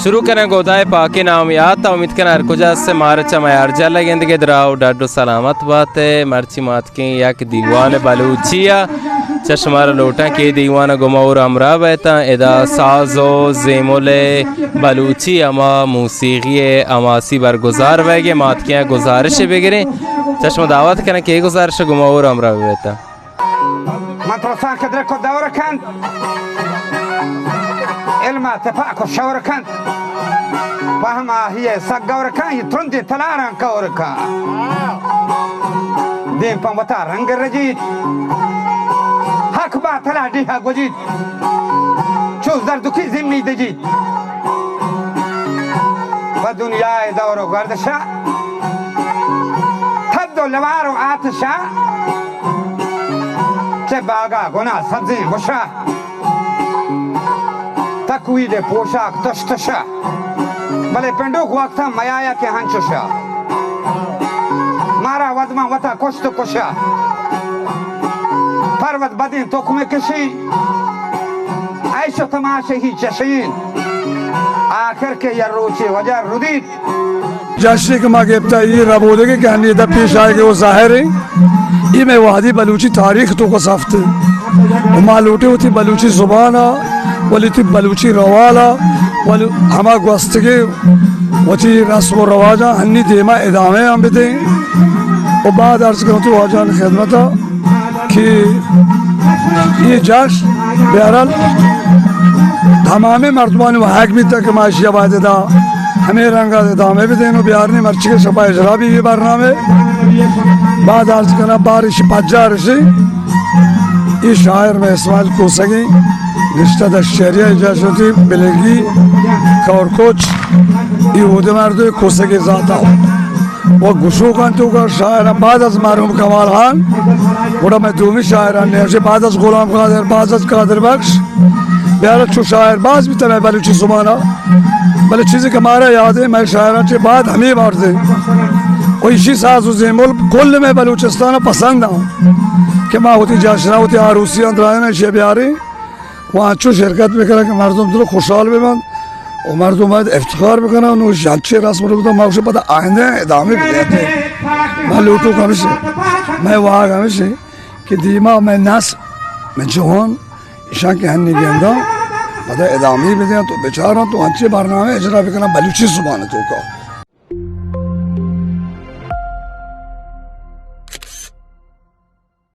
شروع کنیں گوں ہدائے پاکیں نام یات ءَ، امید کناں ہر کجا ہست ئے مارا چہ میارجل ءَ گندگ ئے، دراہ ءُ ڈڈ ءُ سلامت بات ئے۔ مرچی ما اتکیں یک دیوان بلوچی ءَ، چہ شمارا لوٹاں کہ اے دیوان ءَ گوں ما ہور ہمراہ بیتاں۔ ادا ساز ءُ زیمل ءِ بلوچی ہما موسیقی ءِ حماسی برگزار بئیگ ءَ، ما اتکیں گزارشے بگریں۔ چہ شما دعوت کناں کہ اے گزارش ءَ گوں ما ہور ہمراہ بیتاں۔ من ترساں کہ درک ءُ دور کنت، علم ءَ تپاک ءُ شور کنت، پہم آہی ءَ سک گور کنت، اے ترندیں تلاراں کور کنت۔ دیم پہ وتا رنگ رجیت، حق باطل ءَ ڈیہہ ءَ گوجیت، چو زردکی زمی دجیت۔ پہ دنیا ءِ دور ءُ گردش ءَ، تد ءُ لوار ءُ آتش ءَ، چہ باگ ءَ گون ءَ سبزیں مش ءَ، تکویل ءِ پوشاک تش تش ءَ، بلے پنڈوک وقت ءَ میایا کہ ہنچش ءَ، مارا وت ماں وتا کشت ءُ کش ءَ، پرود بدیں تکمے کشیں، عیش ءُ تماشے ہی چشیں، آخر کہ یک روچے وجہ ردیت۔ جشنے کہ ما گپتہ، اے ربودگے کہ ہنی ادا پیش آئیگ ءَ، او ظاہر ایں، اے مئے وہدی بلوچی تاریخ ءِ توکا سفت ایں۔ و ما لوٹیں وتی بلوچی زبان ءَ، ولی وتی بلوچی روال ءَ، ولی ہما گوستگیں وتی رسم ءُ رواجاں ہنی دیما ادامہ ہم بدیں۔ و بعد عرض کناں وتی واجہانی خدمت ءَ کہ اے جشن بہرحال تمامیں مردمانی واہگ بیتگ کہ ما اشی ءَ باید ادا ہمے رنگ ءَ ادامہ بدیں و بیاریں۔ مرچی کہ شپ ءَ اجرا بی اے برنامہ، بعد عرض کناں بار اشی پجار اشی، اے شاعر مئے اسماعیل کوسگی نشتہ دشتیاری ءَ، اے جشن وتی بلگی کورکوچ، اے اودے مردے کوسگی ذات ءَ و گشوکاں توکا شاعراں بعد از مرحوم کمال خان، گڑا مئے دومی شاعراں نیمشے بعد از غلام قادر، بعد از قادر بخش، بہرحال چو شاعر باز بیتہ مئے بلوچی زبان ءَ، بلے چیزے کہ مارا یاد ایں، مئے شاعراں چہ بعد ہمے مرد ایں۔ و ایشی ساز و زیمل کل مئے بلوچستان ءَ پسند ایں کہ ما وتی جشن ءَ، وتی آروسی ءَ درائیں، ایشی ءَ بیاریں۔ و انچو شرکت بکناں کہ مردم دل خوشحال ببنت و مردم باید افتخار بکناں۔ نو انچیں رسم ربطاں ما گوشے پدا آئندہ ادامہ بدیت۔ ما لوٹوک ہمیش ایں، مئے واہگ ہمیش ایں کہ دیما مئے نسل، مئے جوان، ایشاں کہ ہنی گنداں، پدا ادامہ بدیاں تو بچاراں تو انچیں برنامہ اجرا بکناں بلوچی زبان توکا۔